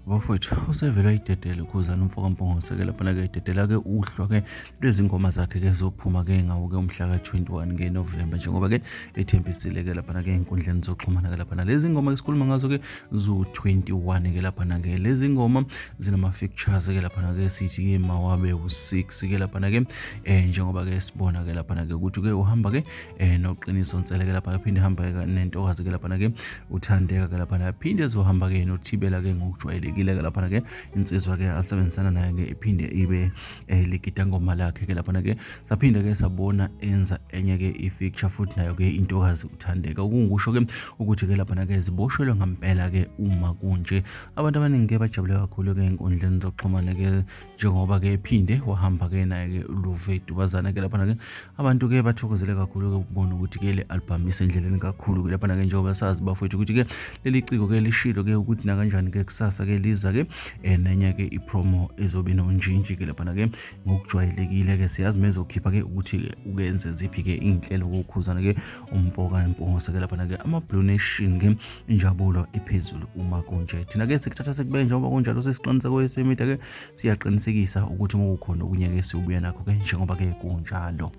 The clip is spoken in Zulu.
Bafowethu usevele wayidedela uKhuzani umfo kaMpungose-ke laphana-ke ededela-ke uhlwa-ke lwezingoma zakhe-ke zophuma-ke ngawo-ke umhla ka-21 ke November njengoba-ke ethembisile-ke laphana-ke ey'nkundleni zokuxhumana-ke laphana lezi ngoma esikhuluma ngazo-ke zu-21-ke laphana-ke lezi ngoma zinama-features-ke laphana-ke sithi-ke mawabe u-6-ke laphana-ke um njengoba-ke sibona-ke laphana-ke ukuthi-ke uhamba-ke eh noqiniso nsele ke lapha aphinde hamba ke nentokazi ke lapha ke uthandeka ke lapha aphinde ezohamba ke nothibela ke ngokujwayelekile ke lapha ke insizwa ke asebenzisana naye ke iphinde ibe eh, ligidangoma lakhe ke lapha ke saphinde ke sabona enza enye ke i-feature futhi nayo ke intokazi uthandeka okungukusho ke ukuthi ke lapha ke ziboshelwe ngempela ke uma kunje abantu abaningi ke bajabule kakhulu ke enkundleni zokuxhumana ke njengoba ke ephinde wahamba ke naye ke uLuve Dubazana ke laphana ke abantu ke bathokozele kakhulu ke ukubona ukuthi ke le album isendleleni kakhulu ke laphana ke njengoba sazi bafowethu ukuthi ke leli ciko ke lishilo ke ukuthi nakanjani ke kusasa ke liza ke eh, nenye ke ipromo ezobe nonjinji ke laphana ke ngokujwayelekile ke siyazi mezokhipha ke ukuthi ke ukenze ziphi ke inhlelo kokhuzana ke umfoka Mpungose ke laphana ke ama Blue Nation ke injabulo iphezulu uma kunje thina ke sikuthatha sekube njengoba kunjalo sesiqinisa kwesemida ke siyaqinisekisa ukuthi uma kukhona okunye ke siyobuya nakho ke njengoba ke kunjalo.